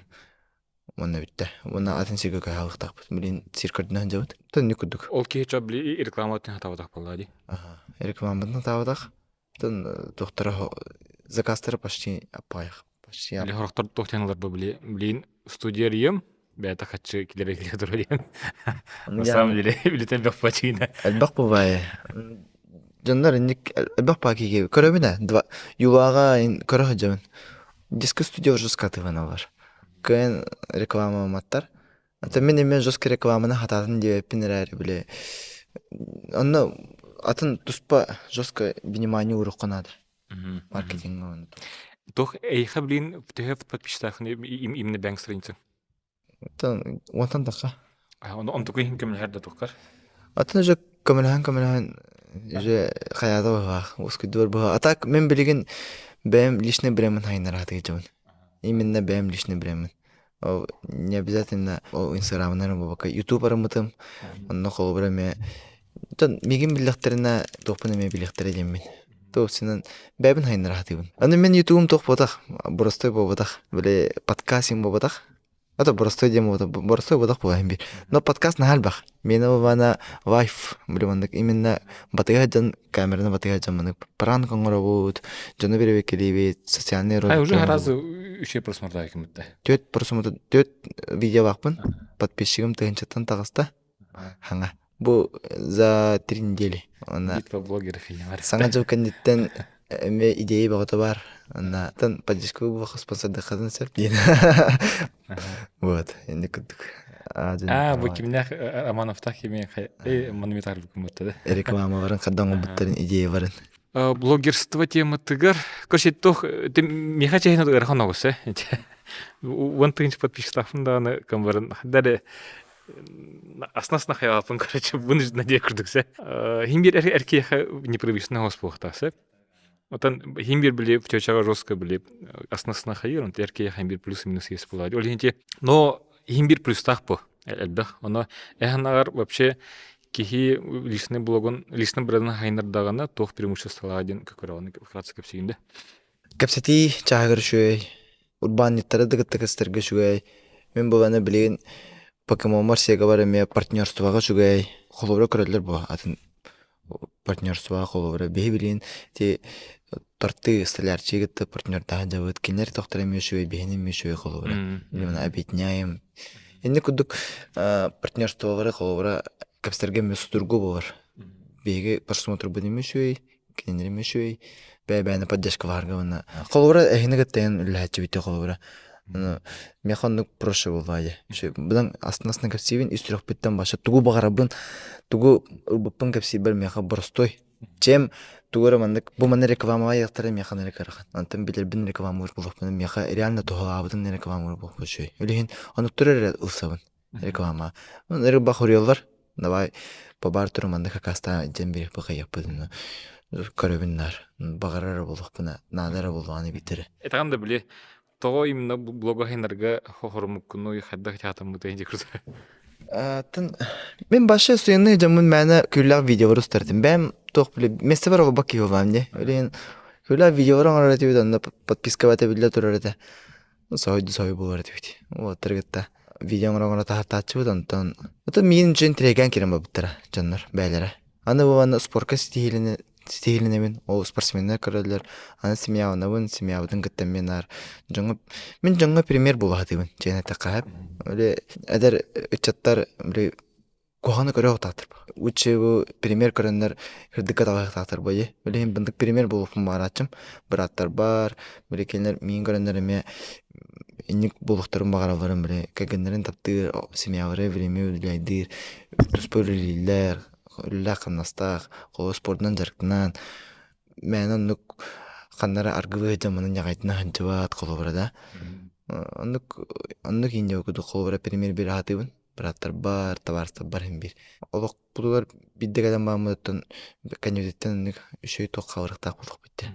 Уонна бүттэ. Уонна атын сиргэ көһө алыахтаахпыт. Билин сир көрдүнэ сылдьабыт. Төннүк курдук. Ол киһи чо били рекламатын хатабатах буолла дии. Аха. Рекламатын хатаабатах. Тон туохтара заказтара почти аппаях. Почти Били хорохтор туох диэн ылар бу били билин студия арыйым бэйэтэ хаччы килэрэ килэ турар диэн. На самом деле билитэ элбэх пачина. Элбэх бывает. Дьоннор инник элбэх паакиге көрөбүн ээ. Два юлааҕа көрө сылдьабын. Диско студия уже скатываналар. Кыайан рекламаматтар. Ата мин эмиэ жестко рекламаны хатаатын диэбэппин эрээри били онно атын туспа жестко внимание уурукка наада. Маркетиҥҥа уонна Туох эйиэхэ билигин төһө подписчиктааххын именно бэҥ страница? Уонтан тахса. Онтуку иһин көмөлөһөр да туохкар? Атын уже көмөлөһөн көмөлөһөн уже хайаата быһаах, ускуйдубар быһа. А так мен билигин бэйэм личный брендмин хайыннараатыгы дьабын. Именно бэйэм личный брендмин. Ол не обязательно ол инстаграмынан буолбакка ютуб арыммытым. Онно холобура эмиэ Оттон миигин биллэхтэринэ туохпун эмиэ билиэхтэрэ диэммин. Туохсунан бэйэбин хайыннара сатыыбын. Аны мин ютубум туох буотах, боростой буолбатах. Били подкаст им буолбатах. Это боростой диэн буолбатах, боростой буолбатах буолан биир. Но подкаст наһаа элбэх. Миэнэ буолбаана лайф, били маннык именно батыга дьон камераны батыга дьон маннык пранк оҥоробут, дьону бирибиккэлиибит, социальный ролик. уже разы үчүгэй просмотрдаах киммитте. Төрт просмотр, төрт видеолаахпын. Подписчигым тыһынчаттан таҕыста. Хаҥа. Бу за 3 недели. Онна Битва блогеров фильм Саҥа дьыл кэнниттэн эмиэ идея бөҕөтө баар. Онна поддержка буолуох спонсордыаххытын сөп диэн. Вот, инник курдук. Аа, бу кимнээх Романовтаах кими монументар гыммытта да. Рекламаларын хаддан оҥорбуттарын идея барын. Блогерство тематыгар короче туох миэхэ чэһин ыарахан оҕус э 10 000 подписчиктаахпын даҕаны кымбарын дары аснас нахайааппын короче вынуждена диэ курдук се хим бир эркиэхэ непривычный хос буолуохтаах Отон хим бир били чочаға жестко били аснасына хайыр, он эркиэхэ хим бир плюс минус есть буолаа. Ол иһин но хим бир плюстаах бу элбэх. Оно эһанагар вообще киһи личный блогун, личный брендин хайнардаҕына туох преимуществолаах диэн көрөҕүн вкратце кэпсиигин да. Кэпсэтии чааһыгар үчүгэй, урбаанньыттары да кытта кыстарга үчүгэй. Мин буланы билигин Покемонмар Сегабар эмиэ партнерствоҕа үчүгэй. Холобура көрөллөр буо атын партнерствоҕа холобура биһи билигин ити торты столярчиги кытта партнердаах дьабыт кинилэр тохтор эмиэ үчүгэй биһини эмиэ үчүгэй холобура именно объединяем инник курдук партнерстволары холобура кэпсэтэргэ эмиэ судургу буолар биһиги просмотрбут эмиэ үчүгэй кинилэр эмиэ үчүгэй бэйэ-бэйэни поддержкалаһарга уонна холобура эһини кытта эн үлэлэһээччибит холобура миэхэ оннук проще буоллаҕа дии быдан астына-астына кэпсиибин ис сүрэхпиттэн баша тугу баҕарабын тугу ылбыппын кэпсиирбэр миэхэ боростой чем тугу эрэ маннык бу манна рекламаҕа ыйыахтара миэхэ эрэ кыарахан онтон билэрбин рекламалыыр буолуохпун миэхэ реально туһалаабытын рекламалыыр буолуохпун үчүгэй ол иһин оннуктары эрэ ылсабын реклама рыба хоруйаллар давай по бартеру маннык акаастаан дьэн бириэхпэ хайыахпытын көрөбүн наар баҕарар эрэ буолуохпуна наада эрэ буоллаҕына биитэрэ Этаҕын да били тоҕо именно блогоһинарга хохорумуккунуй хайдах тяатаммытай дикурда Атын мин башы суенный дьоммун мээнэ күллээх видеолар устар этим. Бэйэм туох били миэстэбэр олорбот киһи буоллаҕым дии. Билигин күллээх видеолар оҥорор этибит онно подпискаба биллэ турар этэ. Соһуйду соһуй буолар этибит. Уолаттары кытта видео оҥоро-оҥоро таһаартааччыбыт онтон Ото миигин үчүгэй интириэһиргээн киирэн барбыттара дьоннор бэйэлэрэ. Аны бу манна спорка ситиһиилэнэ ситиһиилэнэбин, ол спортсменнар көрөллөр, аны семьябынабын, семьябытын кытта эмиэ наар дьоҥҥо мин дьоҥҥо пример буола сатыыбын чиҥ эттэххэ сөп. Били эдэр ыччаттар били куһаҕаны көрө охтоохтор. Лучше бу пример көрөннөр кырдыкка таҕыһыахтаахтар буолуо. Билигин бындык пример буолуохпун баҕарааччым. Бырааттарбар, били кинилэр миигин көрөннөр эмиэ инник буолуохтарын баҕаралларын били кэргэннэрин таптыыр, семьялары время үлэлэйдиир, туспа үлэлииллэр, үлэлээх-хамнастаах, холобур спордунан дьарыктанан мээнэ оннук ханна эрэ аргылыы сылдьан маны ньаҕайдына сылдьыбат холобура да. Оннук оннук инньэ курдук холобура пример биэрэ сатыыбын. Бырааттарбар, табаарыстарбар иһин биир. Олохпутугар биирдэ кэлэн бараммытыттан кэннибититтэн оннук үчүгэй туох хаалыахтаах буолуохпут дии.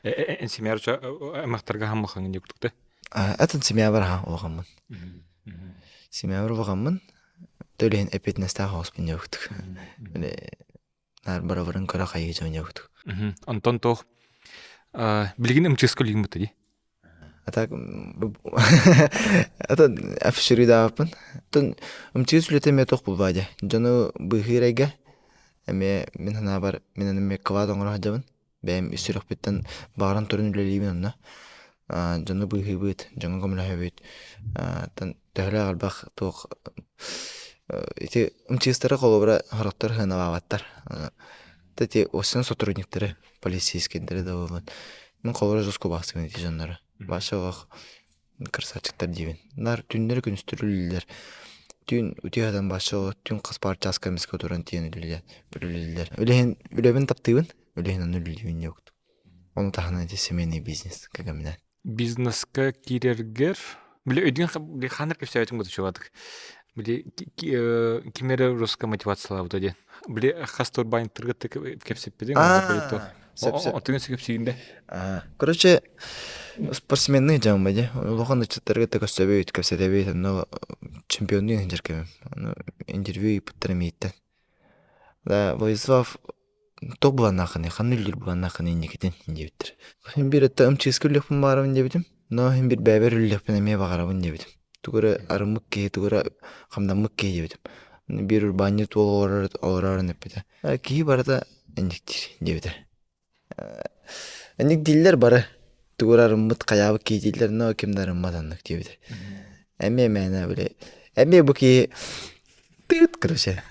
Эн семьяр аймахтарга хаммахаҥын дии курдук да? Атын семьябар аха улахаммын. Семьябар улахаммын. Төлөһүн эппиэтинэстээх оҕуспун дии курдук. Наар барабарын көрө хайыы дьон дии курдук. Онтон туох билигин МЧС-ка үлүйүн бутта дии? А так атын афишируйдаабыппын. Оттон МЧС үлэтэ эмиэ туох буолбаа дии. Дьону быыһыыр эйгэ эмиэ мин санаабар мин аны эмиэ кылаат оҥоро сылдьабын. Бэйэм ис сүрэхпиттэн баҕаран туран үлэлиибин онно. Дьону быыһыыбыт, дьоҥҥо көмөлөһөбүт. Оттон төһөлөөх элбэх туох ити МЧСтары холобура сорохтор сыаналаабаттар. Ити осен сотрудниктары полицейскайдары да буоллун. Мин холобура жестко убаастыыбын ити дьоннору. Баша олох красавчиктар диибин. Наар түүннэри күнүстэр үлэлииллэр. Түүн утуйа сытан баша олох түүн хас баар чааска эмискэ туран тиийэн үлэлииллэр. Үлэһин үлэбин таптыыбын, үлэһин ону үлэлиибин диэн курдук. Ону таһынан ити семейный бизнес кэгэминэн. Бизнеска киирэргэр били өйдүүн били ханнык кэпсээбитиҥ бу чугатык били ким эрэ русская мотивациялаабыта диэн били хас турбайнтырга кэпсэппитиҥ Отугун кэпсиигин да Короче, спортсменный дьон дии. Улахан ыччаттарга да көрсөбүт, кэпсэтэбит, онно чемпионнуу сылдьар кэмим. Ону интервью ыыппыттара мииттэн. Да, Владислав туох былааннааххыный, ханна үлэлиир былааннааххыный инникитин диэбиттэр. Мин биир өттө МЧС-ка үлэлиэхпин баҕарабын диэбитим, но мин биир бэйэбэр үлэлиэхпин эмиэ баҕарабын диэбитим. Тугу эрэ арыммыт киһи, тугу эрэ хамнаммыт киһи диэбитим. Биир урбаанньыт уол олорор олорорун эппитэ. Киһи барыта инниктиир диэбитэ. Инник дииллэр бары. Тугу эрэ арыммыт, хайаабыт киһи дииллэр, но ким да арыммат оннук диэбитэ. Эмиэ мээнэ били эмиэ бу киһи. Тыыт, короче.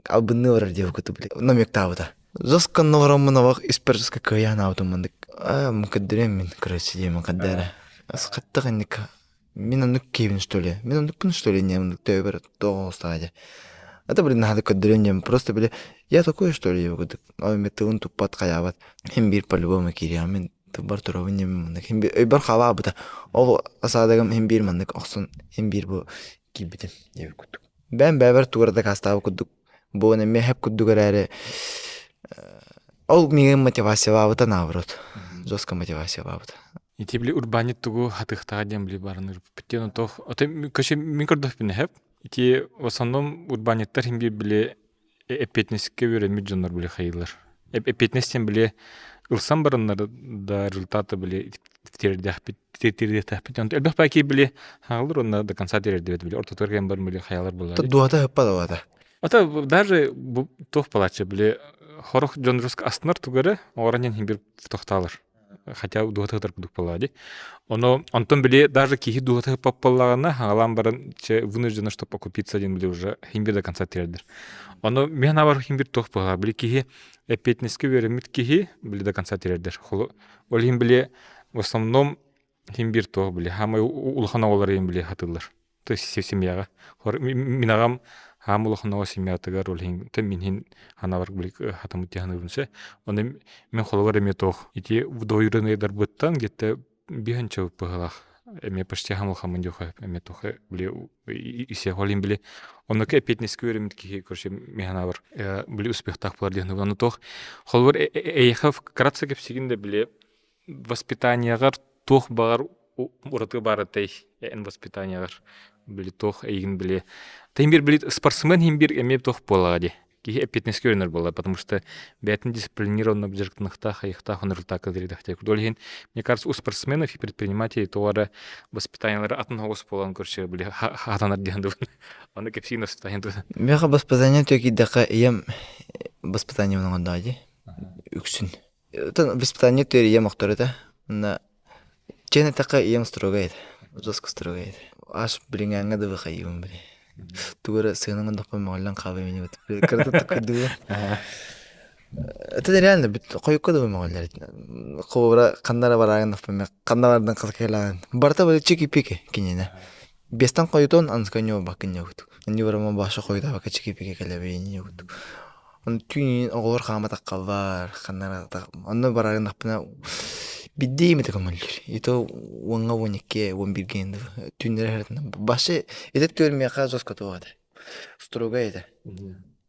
Албынныы барар диэбит курдук били намектаабыта. Жестко нороммун овах испэр жестко кыайаан аабытым мандык. Мукаддырем мин, короче, диэмин каддара. Ас хаттах инник мин оннук киһибин что ли? Мин оннукпун что ли? Не оннук төбөр тоҕо дьэ. Это блин надо көрдөрүөн диэн просто били я такой что ли курдук. Ол мен тылын туппат хайаабат. Хим биир по-любому киириэҕим мин тылбар турабын диэн маннык хим биир өйбөр халаабыта. Ол осадогым хим биир маннык охсон хим биир бу киирбитим диэбит курдук. Бэйэм бэйэбэр тугу эрэ дакаастаабыт курдук буолан эмиэ хэп курдук эрээри ол миигин мотивациялаабыта наоборот. Жестко мотивациялаабыта. Ити били урбаанньыт тугу хатыахтаҕа диэн били барын ырыппыт диэн отох ото көчө мин көрдөхпүнэ хэп ити в основном урбаанньыттар хин биир били эппиэтинэскэ үөрэммит дьоннор били хайыылар. Эппиэтинэс диэн били ылсан бараннар да результаты били тиэрдээхпит тиэрдиэхтээхпит. Онто элбэх баки били хаалыр онно до конца тиэрдибэт били ортотугар кэлэн баран били хайалар буолар. Дуота хыппа да Ата даже бу туох палачы били хорох дьон астынар тугары оҕорон диэн бир тохтаалар. Хотя дууһата ытар курдук буоллаҕа дии. Ону онтон били даже киһи дууһата ыппат буоллаҕына, хаҥалаан баран че вынуждена, чтобы окупиться диэн били уже хин бир до конца тиэрдэр. Ону мин абар хин бир туох буоллаҕа били киһи эппиэтинэскэ үөрэммит киһи били до конца тиэрдэр. Ол иһин били в основном хин бир туох били хаамай улахан оҕолор иһин били хатыллар. То есть семьяҕа. Мин аҕам хаам улахан оҕо семьятыгар ол иһин мин иһин ханабар били хатаммыт дии се. Оны мен холобар эмиэ туох ити двоюродныйдарбыттан где-то биһанча быһалаах эмиэ почти хам улахаммын диэхэ эмиэ туох били исе холин били оннука эппиэтинэскэ үөрэммит киһи короче мен ханабар били успехтаах буолар диэн ону туох холобур эйиэхэ вкратце кэпсигин да били воспитаниеҕар туох баҕар ураты баар этэй эн воспитаниеҕар били туох эйигин били тин бир били спортсмен иһин бир эмиэ туох буолаҕа дии киһи эппиэтинэскэ үөрэнэр буолар потому что бэйэтин дисциплинированно дьарыктаныахтаах айыахтаах результакка тириэдэхтиэх ол иһин мне кажется у спортсменов и предпринимателей тоҕо эрэ воспитаниелара атын оҕус буолан көрсө били хатанар диэн дубун ону кэпсиин воспитание Меха воспитание төкийдэххэ ийэм воспитание оҥордоҕо дии үксүн Воспитание түөр ийэм охтор этэ. Онно чиэн эттэххэ ийэм строгай этэ. Жестко строгай этэ. Аш билиҥҥээҥҥэ дылы хайыыбын били. Тугу эрэ сыанан гыннахпына мөҕүллэн хаалыам ини кыратык кырдыыбын. Это реально хойукка дылы мөҕүллэр Холобура ханна эрэ бараагыннахпын ханна бардан хас кэлэҕин. Барыта бары чики-пики киниэнэ. Бестан хойутуон аныска ньуобаккын ньуобут. Ньуурама баша хойутаабакка чики-пики кэлэбин ньуобут. Ону түүн оҕолор хааматаххаллар, ханна онно барарынахпына биддии имитэ көҥүллүүр. И то уоҥҥа 12, 11 дылы түүннэри аһарытына башы ити түөр миэхэ жестко туох этэ. Строго этэ.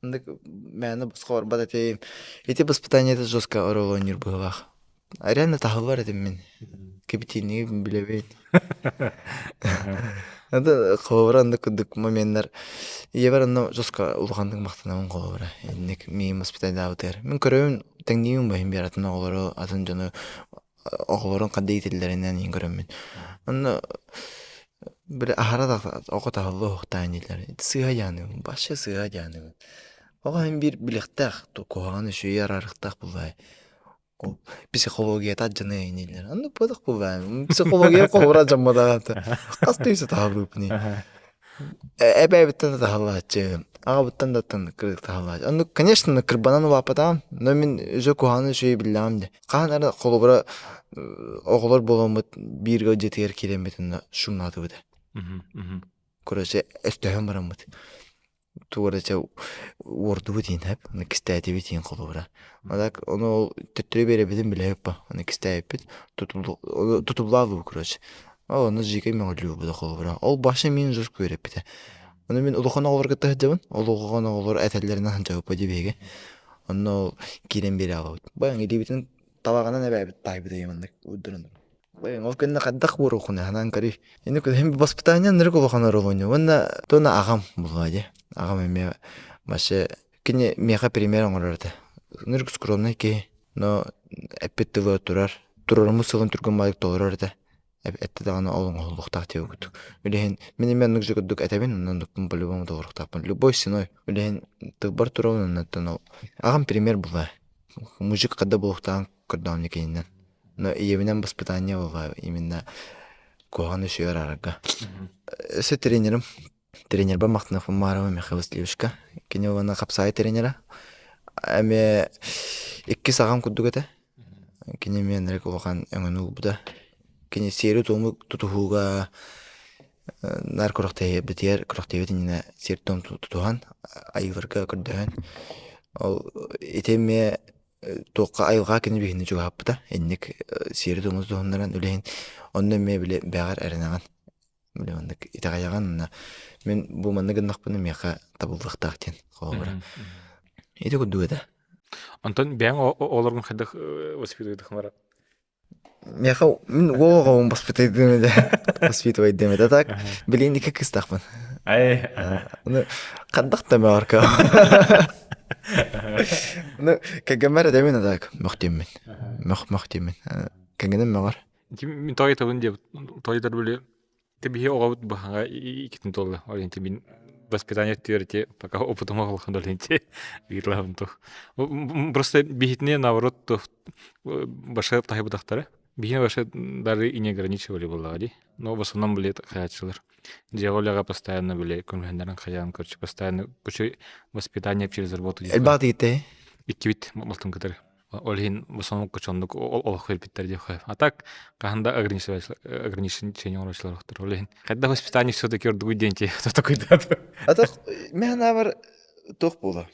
Ындык мээнэ босхо барбат этим. Ити воспитаниета жестко оруолу оонньуур быһыылаах. Реально таһыллар этим мин. Кэпитиинниги билэбин. Это холобура оннук курдук моменнар. Ийэбэр онно жестко улаханнык махтанабын холобура. Инник миигин воспитандаабытыгар. Мин көрөбүн тэҥниибин баһын биэр атын оҕолору, атын дьону оҕолорун ханна иитиллэринэн иһин көрөммүн. Онно били аһара оҕо таһыллы уһуктаан дииллэр. Сыыһа дьааныбын, вообще сыыһа дьааныбын. Оҕо иһин биир билиэхтээх, куһаҕан үчүгэйи араарыахтаах буоллаҕай. Психологията алдьаныа инилэр. Оннук буолуох буоллаҕа. Психология холобура алдьамматаҕа. Хас да үс таһаллыыбыный. Эбээбиттэн да таһаллааччы, аҕабыттан да таһаллааччы. Оннук, конечно, кырбанан улааппатаҕым. Но мин уже куһаҕаны үчүгэйи биллэҕим дии. Хаһан эрэ холобура оҕолор буоламмыт биир ыал дьиэтигэр киирэммит онно шумнаатыбыт. Короче, өстөһөн бараммыт. Тугу эрэ чэ уордубут иһин сөп, ону кистээтибит иһин холобура. А так ону ол төттөрү биэрэбитин билэбит ба, ону кистээбиппит тутуллаалыы короче. Ол ону жикэй мөҕүллүүбүт холобура. Ол баша миин жестко үөрэппитэ. Ону мин улахан оҕолорго кытта сылдьабын, ол улахан оҕолор этэллэринэн сылдьабыппа дии биһиги. Онно ол киирэн биэрэ аҕалабыт. Баҕаҥ илиибитин талаҕынан эбээбит таайбыт ыйыманнык уурдуран ол кэннэ хайдах буоруоххунуй санаан көрүй. Ини күн воспитание нырык улахан оруолунньу уонна туона аҕам буолуо дии. Аҕам эмиэ вообще кини миэхэ пример оҥорор этэ. Нырык скромный киһи, но эппит тылыгар турар, турарыммыт сылын түргэн баайык толорор этэ. Эттэ даҕаны ол оҥоһуллуохтаах диэбит курдук. Үлэһин мин эмиэ оннук же курдук этэбин, онно оннукпун по-любому толоруохтаахпын. Любой ценой үлэһин тылбар турабын оннуттан ол аҕам пример буолла. Мужик хадда буолуохтааҕын көрдөҕүнэ кининэн. Но ийэбинэн воспитание буолла именно куһаҕан үчүгэй араарарга. Өссө тренерим. Тренербэр махтаныахпын баҕарабын Михаил Васильевичка. Кини уонна хапсаайы тренера. Эмиэ иккис аҕам курдук этэ. Кини эмиэ ынырык улахан өҥөнү ылбыта. Кини сиэри-туому тутуһууга наар күрэхтэһиэбитигэр күрэхтэһиэбит иннинэ сиэр-туом тутуһан айыыларга көрдөһөн ол ити эмиэ туохха айылҕа кини биһини чугаһаппыта инник сиэри-туому тутуһуннаран үлэһин онно эмиэ били бэҕэр эрэнэҕин били маннык итэҕэйэҕин уонна мин бу маннык гыннахпына миэхэ табыллыахтаах диэн холобура ити курдук этэ. Онтон бэйэҥ оҕолоргун хайдах воспитываетых бара? Миэхэ мин уол воспитывайдым этэ воспитывайдым этэ так билигин икки кыыстаахпын. Ай Ну хандах да мөҕөркө. Ну кэгэмэр этэмин так мөхтүммүн. Мөх мөхтүммүн. Кэгэним мөҕөр. Мин той табын диэбит. Тойдар били Ти биһи оҕобут баһаҥа иккитин туолла. Ол иһин мин воспитание өттүгэр ити пока опытым улахан ол иһин ыйытлаһабын тух. Просто биһитини наоборот баша таһыбытахтара. Биһини вообще даже и не ограничивали буоллаҕа дии. Но в основном были хаяччылар. Дьиэҕэ үлэҕэ постоянно были көмөлөһөннөрөн хайаан короче постоянно кучу воспитание через работу. Элбэх диите. Иккибит малтын кытары. Ол иһин бу кочоннук олох биэрбиттэр диэххэ. А так хаһан да ограничение оҥорочулар Ол иһин хайдах воспитание все-таки ордугуй диэн токуйдаат. А то мен бар туох буола.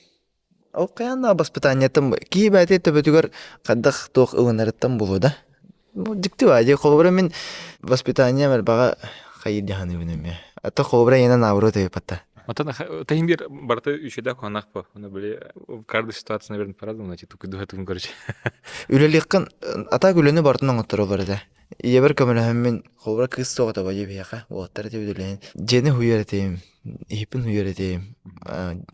Ол хайаан воспитаниетын киһи бэйэтэ төбөтүгэр хайдах туох ылынарыттан буолуо да. Дьикти баа дии холобура мин воспитанием элбэҕэ хайыыр дии саныыбын эмиэ. А то холобура ийэнэ наоборот ыйыппатта. Отон тахин бир барыта үчүдэ куһанах по. Оны били в каждой ситуации, наверное, по-разному, значит, тукуйдуһатыгын короче. Үлэлиэххин атаак үлэни барытын оҥоттороллор этэ. Ийэбэр көмөлөһөммүн холобура кыыс суох этэ бадьы биһиэхэ уолаттар этибит үлэһин. Дьиэни хуйар этим, иһиппин хуйар этим,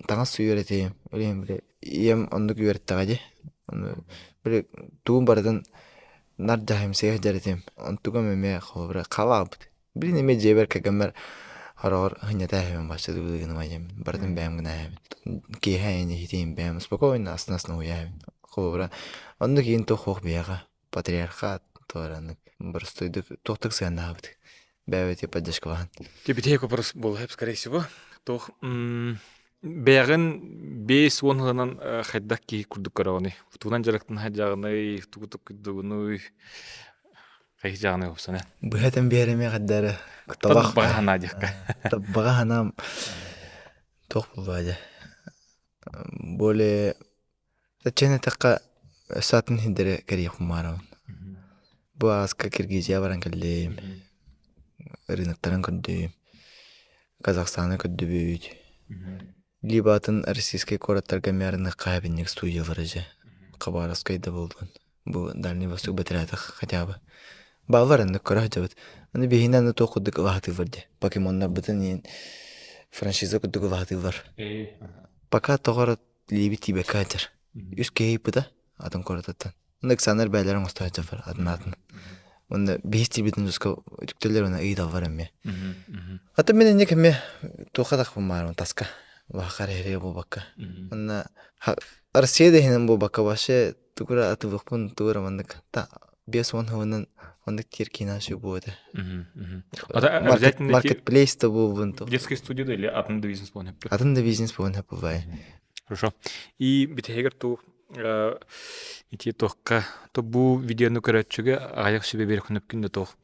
таҥас сууйар этим. Үлэһин били ийэм оннук үөрэттэҕэ дии. Ону били тугун барытын нар дьаһайымсыйа сылдьар этим. Онтугум эмиэ холобура халаабыт. Билин эмиэ дьиэбэр кэргэммэр хороҕор һынньата эһэбин бачча гыныма диэммин барытын бэйэм гына эһэбин. Киэһэ эйэни иһитиим бэйэм спокойно астына-астына уйаабын. Холобура оннук иин туох суох биһиэхэ патриархат туораннык боростуойдук туохтук сыаннаабыт бэйэбит поддержкалаһан. Типитиһик вопрос буолла скорее всего. Туох бэйэҕин 50 сылынан хайдах киһи курдук көрөҕүнүй? Тугунан дьарыктана сылдьаҕыный, тугу туккуйдугунуй? Хайдьаҕыный уопсана? Быһа этэн биэримиэх эрдэрэ табах баҕа санаа диэххэ. Баҕа санаам туох буолуо дьэ. Более чэн эттэххэ өссө атын сирдэри кэрийиэхпин баҕарабын. Бу ааска Киргизия баран кэллим, рыноктарын көрдүм, Казахстаны көрдүбүт. Либо атын российскай куораттарга эмиэ арыныахха эбинник студиялары дьэ. Хабаровскай да буоллун. Бу Дальний Восток бэтэрээт хотя бы. Бааллар оннук көрө сылдьабыт. Аны биһини аны туох курдук ылаһатыыллар дии. Покемоннарбытын иһин франшиза курдук ылаһатыыллар. Пока тоҕо эрэ лиибит тиийбэккэ сылдьар. Үс киһи ыйыппыта атын куоратыттан. Онно Александр бэйэлэрин оҥосто сылдьаллар атын атын. Уонна биһис тиийбитин туска үтүктэллэр уонна ыйыталлар эмиэ. Атын мин инник эмиэ туохха тахпын баарым таска. Вахар эһириэ буолбакка. Уонна Россия да иһинэн буолбакка вообще тугу эрэ атыылыахпын тугу эрэ маннык 50 сылынан оннук тиэр киинэ үчүгэй буолуо этэ. Маркетплейс да буолбун Детская студия да или атын да бизнес буолан хэппит? Атын да бизнес буолан хэп бывает. Хорошо. И бүтэһигэр туу ити туохка то бу видеону көрөөччүгэ аҕыйах сүбэ биэриэххин өпкүн да туох.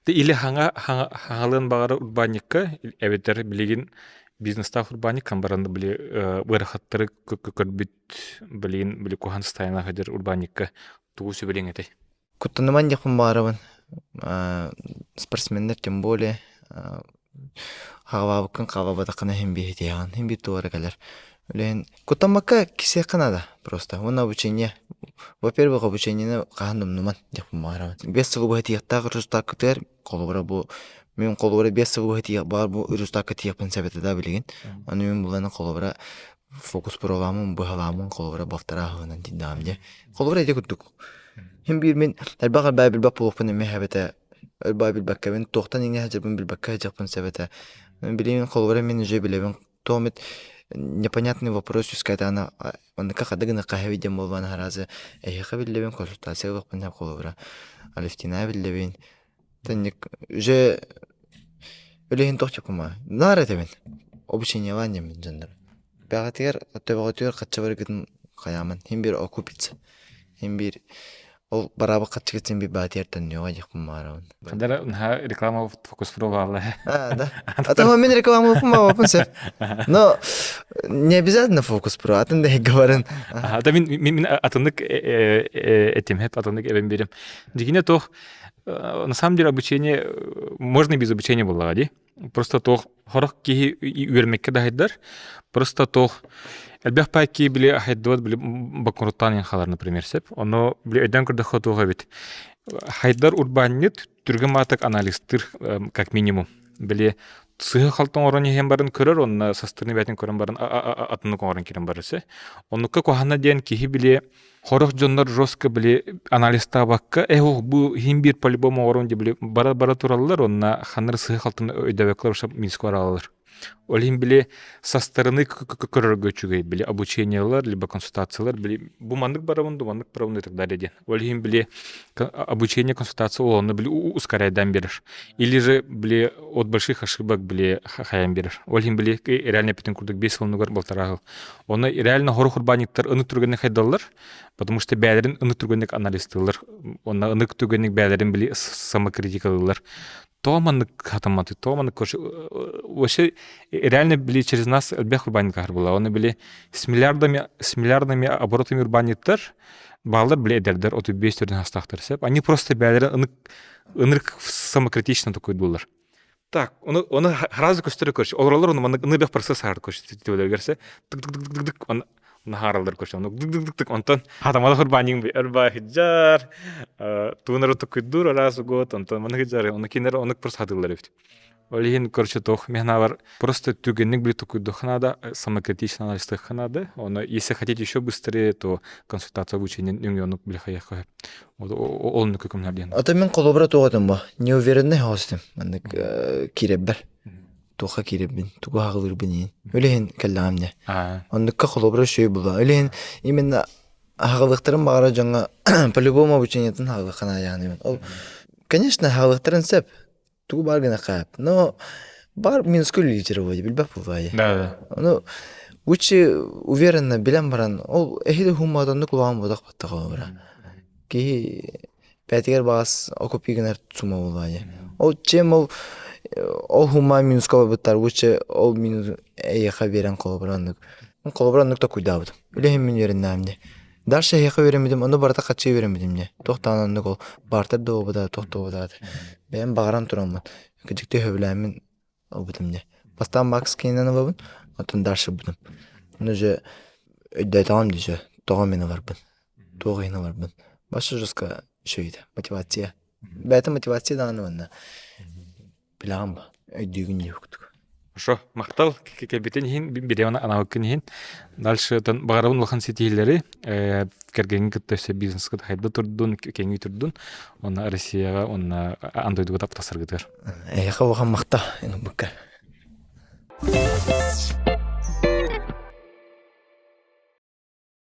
Или хаҥа хаҥалыан баҕара урбаанньыкка эбэтэр билигин бизнестаах урбаанньык баран били ыарахаттары көрбүт билигин били куһаҕан состояние сылдьар урбаанньыкка тугу сүбэлиэҥ этэй? Куттаныман диэхпин баҕарабын. Спортсменнар тем более хаҕалаабыккын хаалабатаххына иһин биһитиэҕин, иһин биир туора кэлэр. Үлэһин куттаммакка кисиэххэ наада просто. Уонна обучение. Во-первых, обучениены хаһан да умнуман диэхпин баҕарабын. 5 сыл быһа тиийиэхтээх рустааккытыгар холобура бу мин холобура 5 сыл быһа тиийиэх баар бу рустаакка тиийиэхпин сөп этэ да билигин. Аны мин булан холобура фокус проламын быһаламын холобура балтараа аһынан тиийдэҕим дьэ. Холобура ити курдук. Хин биир мин элбэх элбэх билбэт буолуохпун эмиэ эбэтэ элбэх билбэккэбин туохтан иҥэ сылдьарбын билбэккэ сылдьыахпын сөп этэ. Билигин холобура мин уже билэбин тоом непонятный вопрос үскэтэҕинэ оннука хада гына хаһа диэн буолбаан араазы эһиэхэ биллэбин консультация ылыахпын сөп холобура Алевтина биллэбин Тэнник уже үлэһин тохчуппума наар этэбин. Обучениелаан диэммин дьоннор. Бэҕэтигэр төбөҕүтүгэр хачча барыгытын хайааман син биир окупится. Син биир ол бараабыт хаччыгыт син биир баатыйар төннүөҕэ диэхпин баҕарабын. Хадара наһаа реклама фокус буолла. А, да. А то мин реклама маппын сөп. Но не обязательно фокус про, атын да говорен. Да мин мин атыннык этим хеп атыннык эбен берем. Дигине тох на самом деле обучение можно и без обучения было, ди. Просто туох хорох киһи үөрмэккэ да хайдар. Просто туох элбэх пай киһи били хайдыбат били баккуруттаан халар, например, сеп. Ону били өйдөөн көрдөххө туох эбит. Хайдар урбаанньыт түргэн маатык анализтыр как минимум. Били сыһы халтан оҥорон иһэн баран көрөр, онно састырны бээтин көрөн баран атыннык оҥорон кирэн барысы. Оннукка куһана диэн киһи били Хорох дьоннор жестко били анализтаабакка э бу иһин биир по-любому оҥорон дии били бара-бара тураллар уонна ханнары сыһы халтын өйдөбөккө уже минск бараллар. Ол иһин били састарыны көрөргө үчүгэй били обучениелар либо консультациялар били бу маннык барабын ду маннык барабын и так далее диэн. Ол иһин били обучение консультация ол онно били ускоряйдан берер. Или же били от больших ошибок били хайан берер. Ол иһин били реально бүтүн курдук 5 сылынугар балтараа сыл Оны реально хорох урбаанньыктар ынык түргэнник хайдаллар, потому что бээлэрин ынык түргэнник анализтыыллар, онно ынык түгэнник бээлэрин били самокритикалыыллар. То маннык хатамматы, то маннык вообще реально били через нас элбэх урбаанньык аһар була. Оны били с миллиардами, с миллиардами оборотами урбаанньыктар баалар били эдэрдэр 35 төрдүн хастаахтар сеп. Они просто бээлэрин ынык ынырык самокритично такой булар. Так, оны оны сразу көстөрө көрч. Олоролор оны маннык ыныбэх процесс аар көрч түбөлөргөрсө. Тык тык тык тык тык оны нахааралдар көрч. Оны дык дык дык дык онтон хатамала хурбааньың өрба хиджар туунары тукуйдур раз в год онтон маны хиджар оны кинер оны просто хатылар эбит. Ол иһин короче тох мехнавар просто түгенник били тукуйдух надо, самокритично анализтых надо. Оны если хотите еще быстрее, то консультация обучение нүҥү били хаях Ол көкөмнөр диэн. Ата мен холобура туох этим бо. Неуверенный хостим. Маннык кииреббер. Туохха кииреббин, тугу хаҕылыырбын иин. Үлэһин кэллэҕим не. Оннукка холобура үчүгэй була. Үлэһин именно аһаҕалыктарын баҕара дьоҥҥо по-любому обучениетын хаҕылыахха наадыйаҕын. Ол конечно хаҕылыктарын сөп. Тугу баар гына хаап. Но бар минуску лидер вроде билбэт буолбаайы. Да, да. Ону лучше уверенно билэн баран ол эһиги хумматаннык улахан буолах баттаҕа бара. Киһи бээтигэр баас окупи гынар сума буолбаайы. Ол чем ол ол хумма минуска барбыттар лучше ол минус эйиэхэ биэрэн холобура оннук. Холобура оннук токуйдаабытым. Үлэһин мин үөрэннэҕим дии. Дальше эһиэхэ үөрэммитим, ону барыта хаччы үөрэммитим дии. Туохтаан оннук ол бартер да буолбута, туох да буолбута. Бэйэм баҕаран тураммын, кыдьыкты сөбүлээммин ылбытым дии. Бастаан Макс кининэн ылабын, оттон дальше ылбытым. Ону же өйдөөтөҕүм дии же, тоҕо мин ыларбын, туох иһин ыларбын. Баша жестко үчүгэй мотивация. Бэйэтэ мотивация даҕаны уонна Билэҕин ба, өйдүүгүн дии курдук. Хорошо, махтал кэлбитин иһин, бириэмэни анаабыккын иһин. Дальше баҕарабын улахан ситиһиилэри, кэргэҥҥин кытта өссө бизнескыт хайда турдун, кэҥии турдун, уонна Россияҕа уонна аан дойдуга таптасаргытыгар. Эйиэхэ улахан махтал, ынырбыкка.